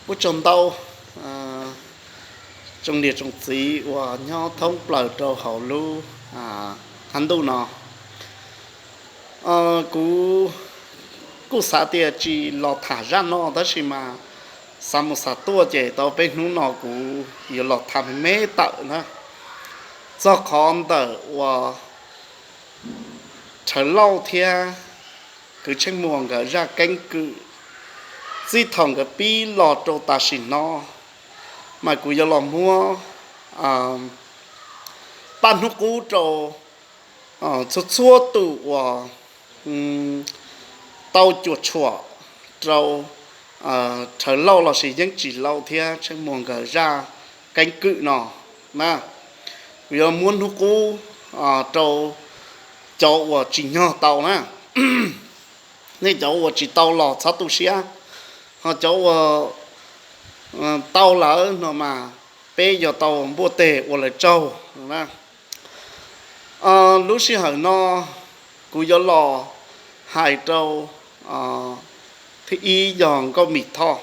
Ua tsaug ntau tsoom niam tsoom txiv uas nyob thoob plaws rau hauv lub qab ntuj no. Kuv kuj xav tias tsis los tham zaj no tab sis mas xav mus xav tuaj ces tau peb hnub no kuv yuav los tham me me tawm na, txog qhov ntawm uas Rhawv Lauj thiab kwv Tsheej Muas nkawd zaj keeb kwm txij thaum nkawd pib los rau tam sim no, mas kuv yuav los muab paj hnub qub rau txhua txhua tus uas tau cuam tshuam rau Rhawv Lauj lossis Yeeb Tsim Lauj thiab Tsheej Muas nkawd zaj keeb kwm no na. Kuv yuav muab hnub qub rau cov uas tsim nyog tau na. Nej cov uas tsis tau los txhob tu siab, ho cov uas tau lawm no mas peb yuav tau npuaj teg ua lawv tsaug na. Lub sij hawm no kuv yuav los hais rau thib ib yog Nkauj Mim Thoj.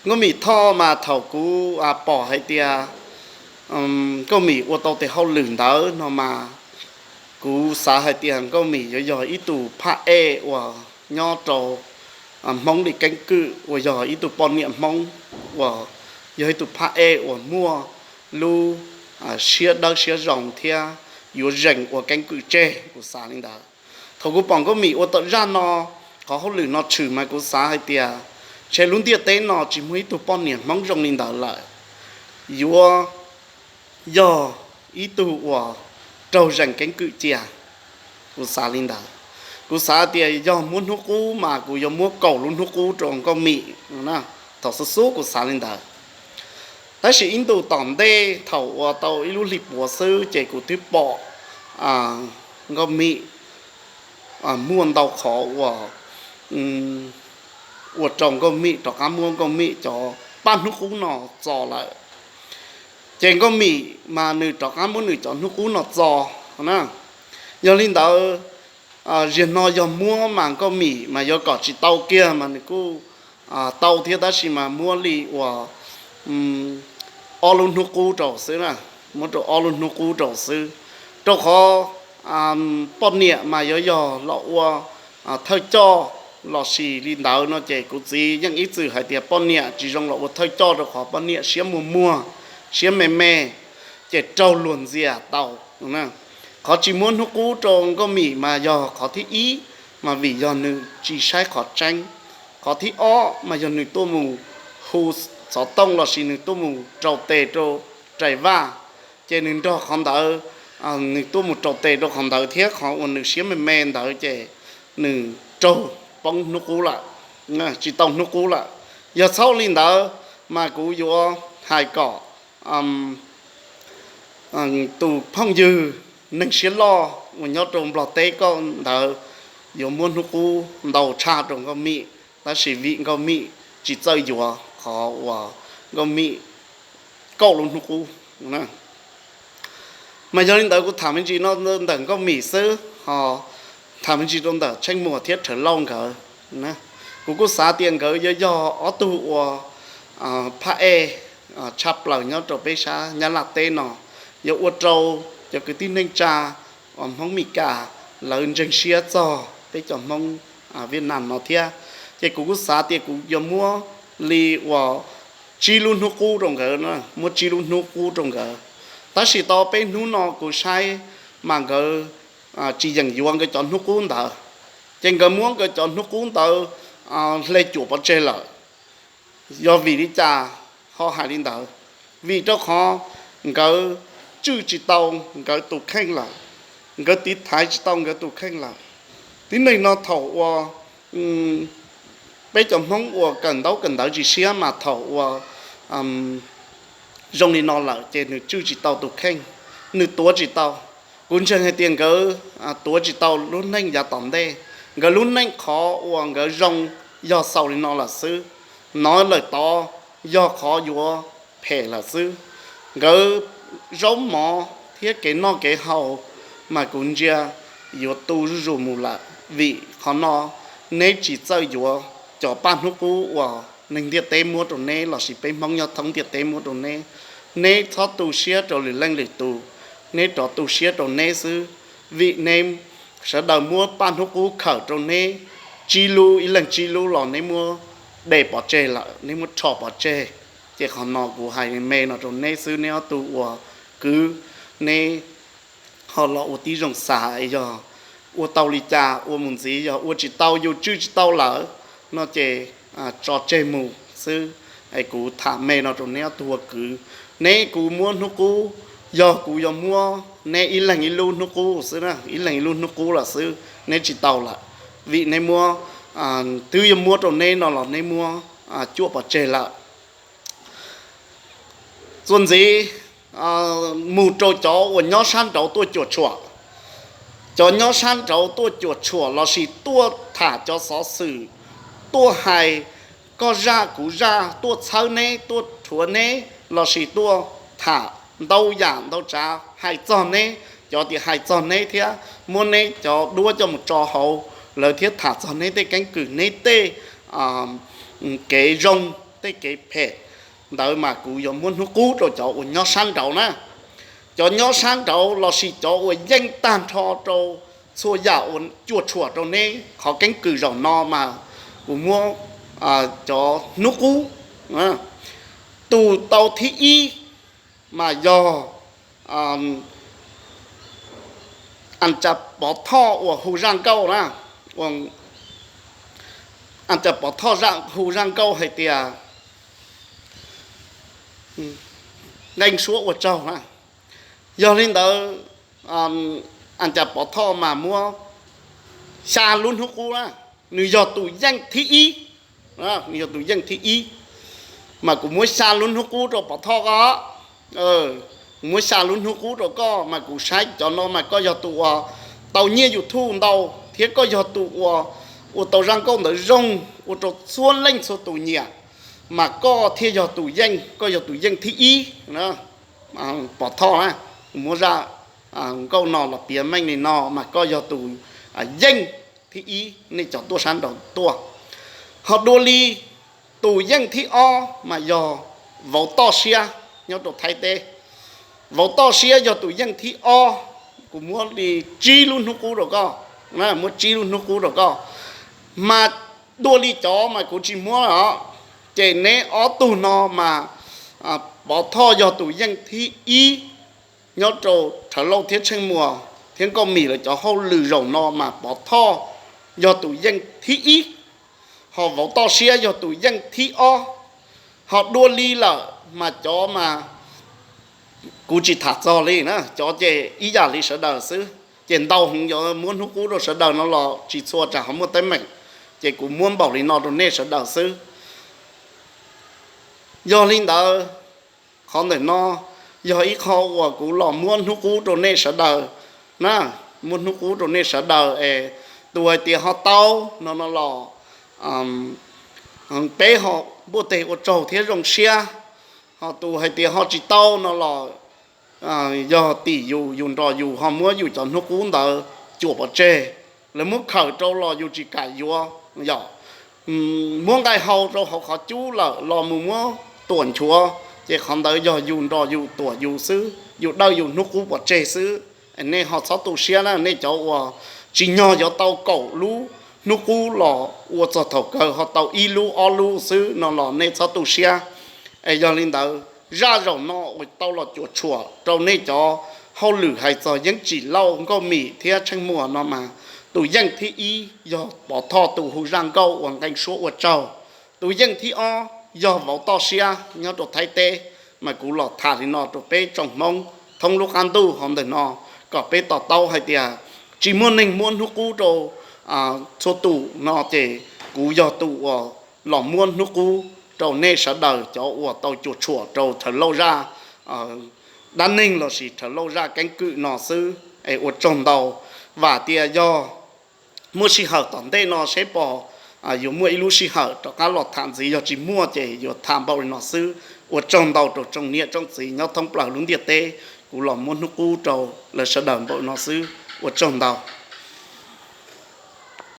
Nkauj Mim Thoj mas thaum kuv pom hais tias Nkauj Mim ua tau tes hauj lwm ntawd no mas kuv xav hais tias Nkauj Mim yuav yog ib tug phaj ej uas nyob rau Hmoob li keeb kwm uas yog ib tug poj niam Hmoob uas yog ib tug phaj ej uas muaj lub siab dawb siab zoo thiab yuav zeem ua keeb kwm tseg, kuv xav li ntawd. Thaum kuv pom Nkauj Mim ua tau zaj no, qhov hauj lwm no tshwm mas kuv xav hais tias ntshe lub ntiaj teb no tsis muaj ib tug poj niam Hmoob zoo li ntawd lawm, yuav yog ib tug uas raug zeem keeb kwm cia. Kuv xav li ntawd. Kuv xav tias yog muab hnub qub mas kuv yuav muab kaum lub hnub qub rau Nkauj Mim. Thaum xub xub kuv xav li ntawd. Tab sis ib ntus tom ntej thaum uas tau ib lub hli puav xwb ces kuv twb pom Nkauj Mim muaj ntau qhov uas ua rau Nkauj Mim rov qab muab Nkauj Mim cov paj hnub qub no txo lawm. Ces Nkauj Mim mas nws rov qab muab nws cov hnub qub no txo na. Yog li ntawd, ziag no yog muab mas Nkauj Mim mas yuav kom tsis tau kiag mas nws kuj tau thiab, tab sis mas muab li uas ob lub hnub qub rau xwb na, muab rau ob lub hnub qub rau xwb. Rau qhov poj niam mas yuav yog los ua thawj coj lossis li ntawd no ces kuv txiv yeej ib txwm hais tias poj niam tsis zoo los ua thawj coj rau qhov poj niam siab muag muag, siab me me, ces raug luag ntxias tau. Qhov tsis muab hnub qub rau Nkauj Mim mas yog qhov thib ib, mas vim yog nws tsis saib qhov tseeb. Qhov thib ob mas yog nws tuaj mus hu xov tooj lossis nws tuaj mus rau tes rau Rais Vaj, ces nws nrog qhov ntawd, nws tuaj mus rau tes rau qhov ntawd thiab qhov uas nws siab me me ntawd ces nws raug poob hnub qub lawm, tsis tau hnub qub lawm. Yog txhob li ntawd mas kuv yuav hais kom tus phooj ywg neeg siab loj uas nyob rau Nplog teb koj ntawd yuav muab hnub qub ntau tshaj rau Nkauj Mim, tab sis vim Nkauj Mim tsis txawj yuav qhov uas Nkauj Mim kaum lub hnub qub. Mas yog li ntawd kuv tham me ntsis no ntawm Nkauj Mim xwb, ho tham me ntsis rau ntawm Tsheej Muas thiab Rhawv Lauj nkawd. Kuv kuj xav tias nkawd yuav yog ob tug uas phaj ej tshaj plaws nyob rau peb sab Nyab Laj teb no, yuav ua rau cov kwv tij neej tsa uas Hmoob Mes Kas lawv ntseeg siab txog peb cov Hmoob Viaj Nam no thiab. Ces kuv kuj xav tias kuv yuav muab li uas tsib lub hnub qub rau nkawd, muab tsib lub hnub qub rau nkawd. Tab sis tau peb hnub no kuv saib mas nkawd tsis yeem yuav nkawd cov hnub qub ntawd, ces nkawd muab nkawd cov hnub qub ntawd hle cuam pov tseg lawm. Yog vim li cas ho hais li ntawd? Vim rau qhov nkawd tswj tsis tau nkawd tus kheej lawm, nkawd tiv thaiv tsis tau nkawd tus kheej lawm. Tib neeg no thaum uas peb cov Hmoob uas kawm ntaub kawm ntawv tsis siab mas thaum uas zoo li no lawm ces nws tswj tsis tau tus kheej, nws tuav tsis tau. Kuv ntseeg hais tias nkawd tuav tsis tau lub neej yav tom ntej. Nkawd lub neej qhov uas nkawd zoo yog xaus li no lawm xwb, hnov lawm tod yog qhov yuav phem lawm xwb. Nkawd zaub mov thiab kev noj kev haus mas kuv ntsia yuav tu zuj zus mus lawm, vim qhov no neb tsis txawj yuav cov paj hnub qub uas neeg ntiaj teb muab rau neb lossis peb Hmoob nyob thoob ntiaj teb muab rau neb. Neb txhob tu siab rau lwm leej lwm tus, neb rov tu siab rau neb xwb, vim neb sawv daws muab paj hnub qub khawm rau neb tsib lub, ib leeg tsib lub los neb muab de pov tseg lawm, neb muab rho pov tseg. Ces qhov no kuv hais me no rau neb xwb, neb ob tug uas kwv, neb ho los ua tib zoo xav yog ua tau li cas ua mus ntxiv, yog ua tsis tau yus tswj tsis tau lawm no ces tso tseg mus xwb. Kuv tham me no rau neb ob tug ua kwv, neb kuv muab hnub qub, yog kuv yuav muab neb ib leeg ib lub hnub qub xwb, ib leeg ib lub hnub qub lawm xwb, neb tsis tau lawm, vim neb muab, twb yuav muab rau neb no los neb muab cuaj pov tseg lawm. Txuas ntxiv mus rau cov uas nyob sab nraud tuaj cuam tshuam. Cov nyob sab nraud tuaj cuam tshuam lossis tuaj tham cov xov xwm, tuaj hais koj zaj kuv zaj, tuaj txhawb neb, tuaj rhuav neb, lossis tuaj tham ntau yam ntau tsav hais txog neb, cov tias hais txog neb thiab muab neb cov duab coj mus tso hauv, lawv thiab tham txog neb tej keeb kwm, neb tej kev zoo, tej kev phem ntawd mas kuv yuav muab hnub qub rau cov uas nyob sab nraud na. Cov nyob sab nraud lossis cov uas yeej tag nrho rau txhua yam uas cuam tshuam rau neb qhov keeb kwm zaum no mas kuv muab cov hnub qub. Tus tau thib ib mas yog As Cas Pov Thoj uas hu zaj nkauj na, As Cas Pov Thoj hu zaj nkauj hais tias nqee suab ua tsaug na. Yog li ntawd, As Cas Pov Thoj mas muab xya lub hnub qub na, nws yog tus yeej thib ib, nws yog tus yeej thib ib, mas kuv muab xya lub hnub qub rau Pov Thoj ko. Kuv muab xya lub hnub qub rau koj mas kuv saib cov no mas koj yog tus uas tau nyiaj YouTube ntau thiab koj yog tus uas ua tau zaj nkauj ntawd zoo ua rau txhua leej txhua tus nyiam, mas koj thiaj yog tus yeej, koj yog tus yeej thib ib. Pov Thoj na, kuv muab zaj nkauj no los piav meej li no mas koj yog tus yeej thib ib nej cov tuaj sab nraud tuaj. Ho dua li tus yeej thib ob mas yog Vauv Toj Siab nyob rau Thaib teb. Vauv Toj Siab yog tus yeej thib ob, kuv muab li tsib lub hnub qub rau koj, muab tsib lub hnub qub rau koj. Mas dua li cov mas kuv tsis muab os, ces neb ob tug no mas Pov Thoj yog tus yeej thib ib nyob rau Rhawv Lauj thiab Tsheej Muas thiab Nkauj Mim lawv cov hauj lwm zaum no mas Pov Thoj yog tus yeej thib ib, ho Vauv Toj Siab yog tus yeej thib ob. Ho dua li lawm mas cov mas kuv tsis tham txog li na, cov ces ib yam li sawv daws xwb, ces ntau heev yuav muab hnub qub rau sawv daws no los tsis txhua tsam ho muaj teeb meem, ces kuv muab npaum li no rau nej sawv daws xwb. Yog li ntawd, qhov ntawm no yog ib qho uas kuv los muab hnub qub rau nej sawv daws na, muab hnub qub rau nej sawv daws es tus hais tias ho tau no no los peb ho npuaj teg ua tsaug thiab zoo siab, ho tus hais tias ho tsis tau no los yog tim yus, yus nrog yus ho muab yus cov hnub qub ntawd cuam pov tseg, lawv muab khawm rau los yus tsis kam yuav, yog muab nqaij hau rau hauv qhov cub lawm los mus muab tuam nchuav, ces qhov ntawd yog yus nrog yus tuam yus xwb, yus dawj yus hnub qub pov tseg xwb. Nej ho txhob tu siab na, nej cov uas tsim nyog yuav tau kaum lub hnub qub los ua txog thaum kawg ho tau ib lub ob lub xwb no los nej txhob tu siab. Es yog li ntawd zaj zaum no uas tau los cuam tshuam rau nej cov hauj lwm hais txog Yeeb Tsim Lauj, Nkauj Mim thiab Tsheej Muas no mas tus yeej thib ib yog Pov Thoj tus hu zaj nkauj uas nqee suab ua tsaug. Tus yeej thib ob yog Vauv Toj Siab nyob rau Thaib teb. Mas kuv los tham li no rau peb tsoom Hmoob thoob lub qab ntuj hauv ntawm no kom peb to taub hais tias tsis muaj neeg muab hnub qub rau txhua tus no ces kuv yog tus uas los muab hnub qub rau nej sawv daws cov uas tau cuam tshuam rau Rhawv Lauj zaj dab neeg lossis Rhawv Lauj zaj keeb kwm no xwb es ua tsaug ntau. Vam tias yog muaj sij hawm tom ntej no seb pom yuav muaj ib lub sij hawm rov qab los tham ntxiv, yog tsis muaj ces yuav tham npaum li no xwb. Ua tsaug ntau rau tsoom niam tsoom txiv nyob thoob plaws lub ntiaj teb, kuv los muab hnub qub rau lawv sawv daws npaum no xwb, ua tsaug ntau.